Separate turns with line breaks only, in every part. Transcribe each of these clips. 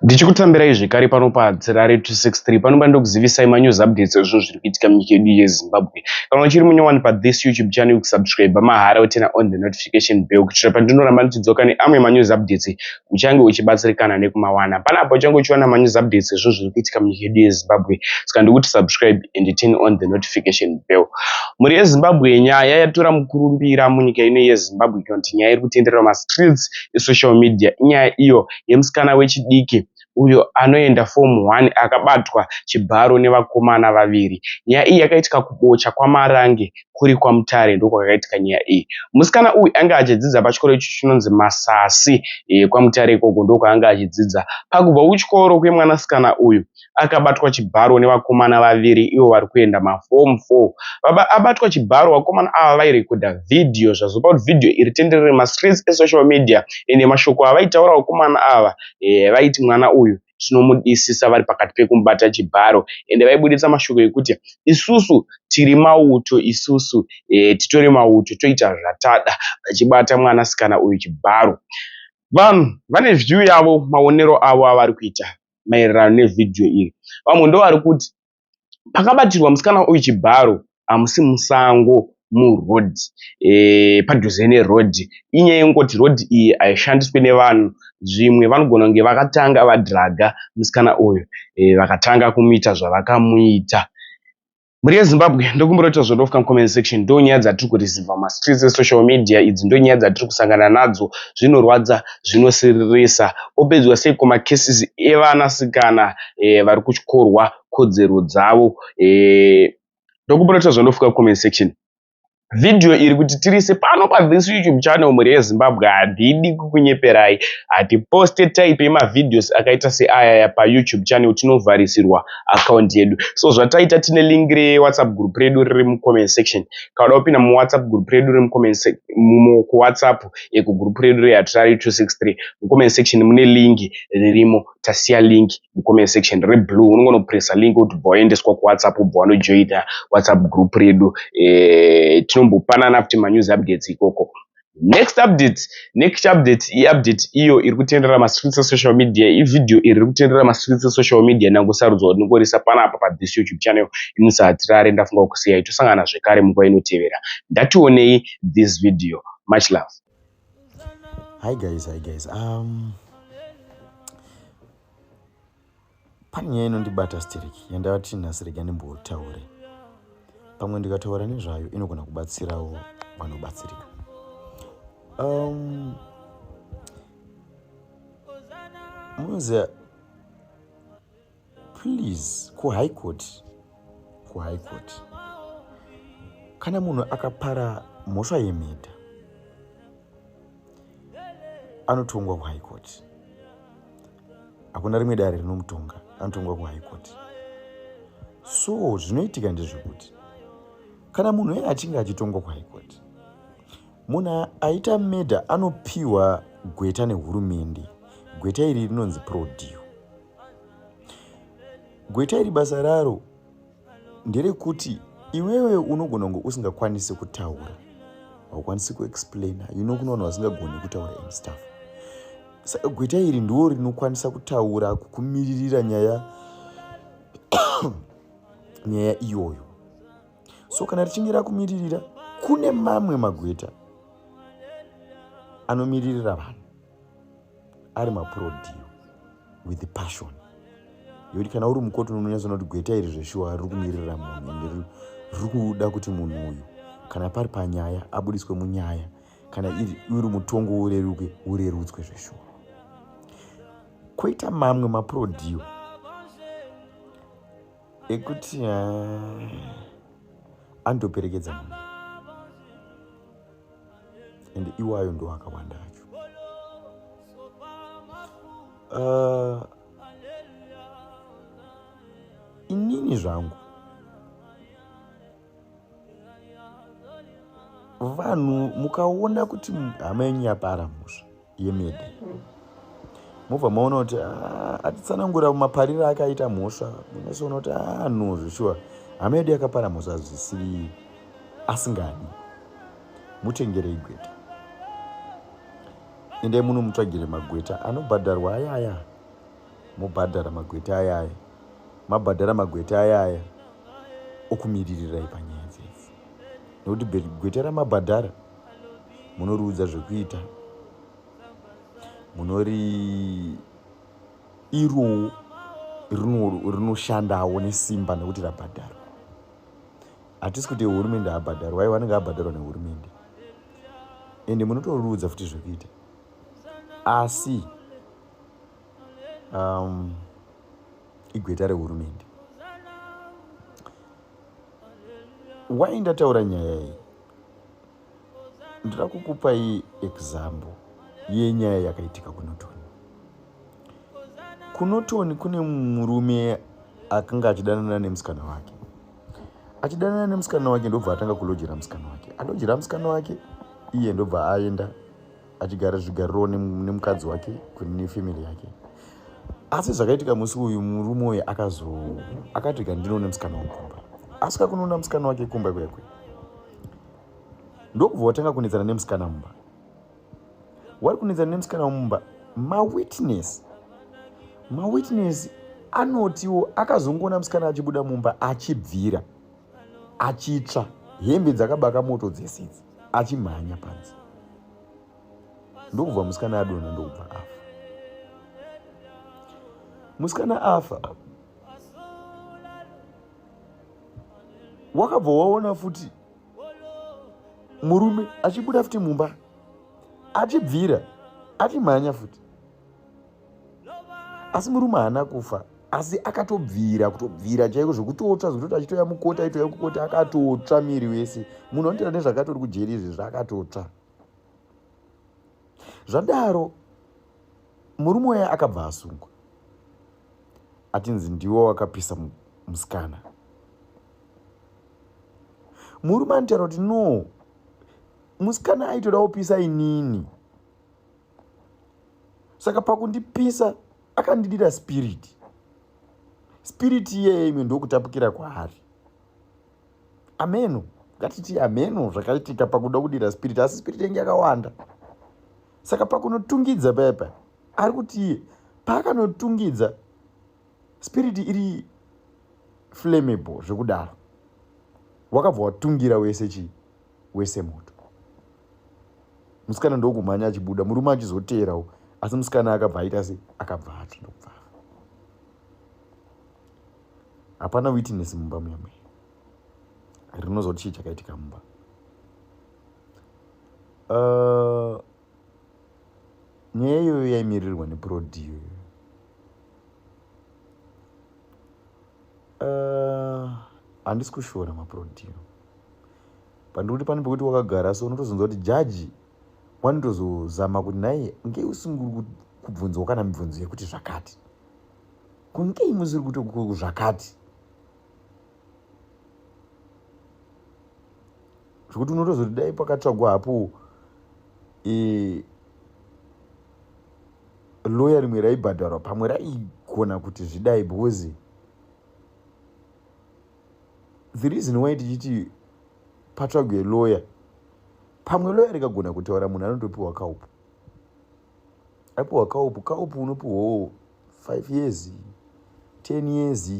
Ndichikutambirai zvekare pano paHatirare 263 pano pandokuzivisai manews updates ezvinhu zviri kuitika munyika yedu yeZimbabwe. Kana uchiri munyowani pathis YouTube channel kusubscribe mahara uturn on the notification bell kuitira pandinoramba ndichidzoka neamwe manews updates uchange uchibatsirikana nekumawana. Panapa uchange uchiwana manews updates ezvinhu zviri kuitika munyika yedu yeZimbabwe. Saka ndikuti subscribe and turn on the notification bell. Mhuri yeZimbabwe nyaya yatora mukurumbira munyika ino yeZimbabwe kana kuti nyaya iri kutenderera mastreets esocial media inyaya iyo yemusikana wechidiki uyo anoenda Form 1 akabatwa chibharo nevakomana vaviri. Nyaya iyi yakaitika kuBocha kwaMarange kuri kwaMutare ndokwakaitika nyaya iyi. Musikana uyu anga achidzidza pachikoro ichi chinonzi Masasi kwaMutare ikoko ndokwaanga achidzidza. Pakubva kuchikoro kwemwanasikana uyu akabatwa chibharo nevakomana vaviri ivo vari kuenda maform 4. Baba abatwa chibharo vakomana ava vairekodha vhidhiyo zvazopa kuti vhidhiyo iri tenderere mastreets esocial media ende mashoko avaitaura vakomana ava vaiti mwana uyu tinomudisisa vari pakati pekumubata chibharo ende vaibuditsa mashoko ekuti isusu tiri mauto isusu titori mauto toita zvatada vachibata mwanasikana uyu chibharo. Vanhu vane view yavo maonero avo avari kuita maererano nevhidhiyo iri. Vamwe ndovari kuti pakabatirwa musikana uyu chibharo hamusi musango muroad padhuze neroad. Inyaya yekungoti road iyi haishandiswi nevanhu. Zvimwe vanogona kunge vakatanga vadhiraga musikana uyu vakatanga kumuita zvavakamuita. Mhuri yeZimbabwe ndokumbira kuti zvandofika mucomment section. Ndo nyaya dzatiri kureceiva mastreets esocial media idzi, ndo nyaya dzatiri kusangana nadzo. Zvinorwadza, zvinosiririsa. Opedzwa sei kumacases evanasikana vari kutyorwa kodzero dzavo? Ndokumbira kuti zvandofika mucomment section. Vhidhiyo iri kuti tirise pano pathis YouTube channel. Mhuri yeZimbabwe, handidi kukunyeperai, hatiposte type yemavideos akaita seayaya paYouTube channel, tinovharisirwa account yedu. So zvataita, tine link reWhatsApp group redu riri mucomment section. Kana uda kupinda muWhatsApp group redu riri kuWhatsApp, kugroup redu reHatirare 263, mucomment section mune link ririmo. Tasiya link mucomment section reblue, unongonopressa link kuti ubva waendeswa kuWhatsApp, ubva wanojoina WhatsApp group redu. Tinombopanana futi manews updates ikoko. Next update iupdate iyo iri kutenderera mastreets esocial media. Ivhidhiyo iri riri kutenderera mastreets esocial media, ndangosarudzwa kuti ndingorisa panapa pathis YouTube channel. Inonzi Hatirare. Ndafunga kusiyai, tosangana zvekare munguva inotevera. Ndationei this video. Much love.
Hi guys, hi guys. Pane nyaya inondibata stereki yandavati nhasi rega ndimbotaure. Pamwe ndikataura nezvayo inogona kubatsirawo vanobatsirika. Munoziva, please, kuhigh court, kuhigh court, kana munhu akapara mhosva yemurder anotongwa kuhigh court. Hakuna rimwe dare rinomutonga, anotongwa kuhigh court. So zvinoitika ndezvekuti kana munhu iye achinge achitongwa kuhigh court, munhu aita murder anopiwa gweta nehurumende. Gweta iri rinonzi pro deo. Gweta iri basa raro nderekuti iwewe unogona kunge usingakwanisi kutaura, haukwanisi kuexplaina. Kuna vanhu vasingagoni kutaura and stuff. Saka gweta iri ndiwo rinokwanisa kutaura kukumiririra nyaya iyoyo. So kana richinge rakumiririra, kune mamwe magweta anomiririra vanhu ari mapro deo with passion, yekuti kana uri mukoti unonyatsoona kuti gweta iri zveshuwa riri kumiririra munhu ende riri kuda kuti munhu uyu kana pari panyaya abudiswe munyaya, kana iri uri mutongo ureruke, urerutswe zveshuwa. Kwoita mamwe mapro deo ekuti anotoperekedza munhu, ende iwayo ndo akawanda acho. Inini zvangu, vanhu mukaona kuti hama yenyu yapara mhosva yemurder, mobva maona kuti atitsanangura mapariro akaita mhosva, munyatsoona kuti no, zveshuwa hama yedu yakapara mhosva zvisiri asingadi, mutengerei gweta. Endai munomutsvagire magweta anobhadharwa ayaya. Mobhadhara magweta ayaya. Mabhadhara magweta ayaya okumiririrai panyaya dzedzi. Nekuti gweta ramabhadhara munoriudza zvekuita, munori irowo rinoshandawo nesimba nekuti rabhadharwa. Hatisi kuti hurumende abhadharwa, aiwa anenge abhadharwa nehurumende. Ende munotoriudza futi zvekuita. Asi igweta rehurumende. Why ndataura nyaya iyi? Ndira kukupai example yenyaya yakaitika kuNorton. KuNorton kune murume akanga achidanana nemusikana wake. Achidanana nemusikana wake ndobva atanga kulojera musikana wake. Alojera musikana wake iye ndobva aenda achigara zvigariro nemukadzi wake nefamily yake. Asi zvakaitika musi uyu murume uyu akati rega ndinoona musikana wangu kumba. Asvika kunoona musikana wake kumba kwekwe ndokubva watanga kunetsana nemusikana mumba. Wari kunetsana nemusikana mumba, mawitness anotiwo akazongoona musikana achibuda mumba achibvira achitsva hembe dzakabaka moto dzese idzi achimhanya panze, ndokubva musikana adonha ndokubva afa. Musikana afa wakabva waona futi murume achibuda futi mumba achibvira achimhanya futi, asi murume haana kufa, asi akatobvira kutobvira chaiko zvekutotsva zvekutoti achitoya mukoti aitoya kukoti akatotsva miri wese. Munhu anotoita nezvakatori kujeri izvi zvakatotsva. Zvadaro murume uya akabva asungwa atinzi ndiwo wakapisa musikana. Murume anotaura kuti no, musikana aitoda kupisa inini, saka pakundipisa akandidira spirit. Spirit iyeye imwe ndokutapukira kwaari. Ameno, ngatiti ameno zvakaitika pakuda kudira spirit, asi spirit yange yakawanda. Saka pakunotungidza paya paya ari kuti iye paakanotungidza spirit iri flammable zvekudaro, wakabva watungira wese chii wese moto. Musikana ndokumhanya achibuda, murume achizoteerawo, asi musikana akabva aita sei, akabva atsva ndokubva afa. Hapana witness mumba muya muya rinozoti chii chakaitika mumba. Nyaya iyoyo yaimirirwa neprodi iyoyo. Handisi kushora maprodiyo, pandikuti pane pekuti wakagara so unotozonzwa kuti jaji wanotozozama kuti nhai ngei usinguri kubvunzwa kana mibvunzo yekuti zvakati, ko ngei musiri kuti zvakati, zvekuti unotozoti dai pakatsvagwa hapo lawyer rimwe raibhadharwa pamwe raigona kuti zvidai, because the reason why tichiti patsvagwe lawyer, pamwe lawyer rikagona kutaura munhu anotopiwa kaupu, apiwa kaupu, kaupu unopiwawo 5 years, 10 years,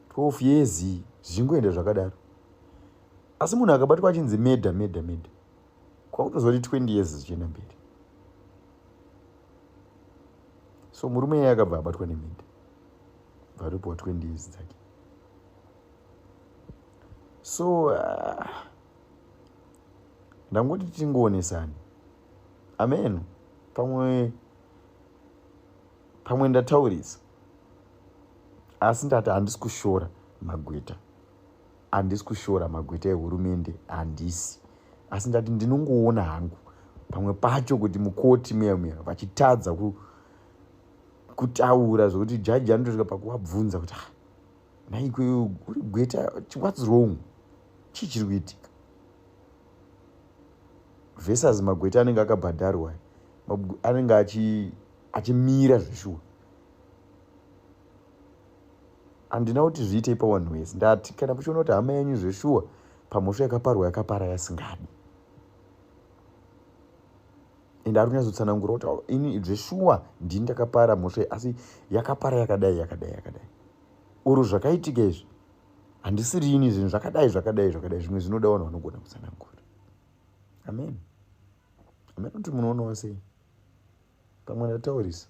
12 years, zvichingoenda zvakadaro. Asi munhu akabatwa achinzi murder murder murder, kwakutozoti 20 years zvichienda mberi. So murume iye akabva abatwa nemurder, bva atopiwa 20 years dzake. So ndangoti tingoonesani ameno, pamwe ndataurisa, asi ndati handisi kushora magweta, handisi kushora magweta ehurumende, handisi, asi ndati ndinongoona hangu pamwe pacho kuti mukoti muya muya vachitadza kutaura zvokuti jaji anotosvika pakuvabvunza kuti nhaiko uri gweta, what's wrong, chii chiri kuitika, versus magweta anenge akabhadharwa anenge achimira zveshuwa. Handina kuti zviitei pawanhu wese, ndati kana muchiona kuti hama yenyu zveshuwa pamhosva yakaparwa yakapara yasingadi. Ende ari kunyatsotsanangura kuti ini zveshuwa ndini ndakapara mhosva, asi yakapara yakadai, yakadai, yakadai, oro zvakaitika izvi handisirini, zvinhu zvakadai, zvakadai, zvakadai. Zvimwe zvinoda vanhu vanogona kutsanangura. Amen, amen. Kuti munoonawo sei? Pamwe ndataurisa.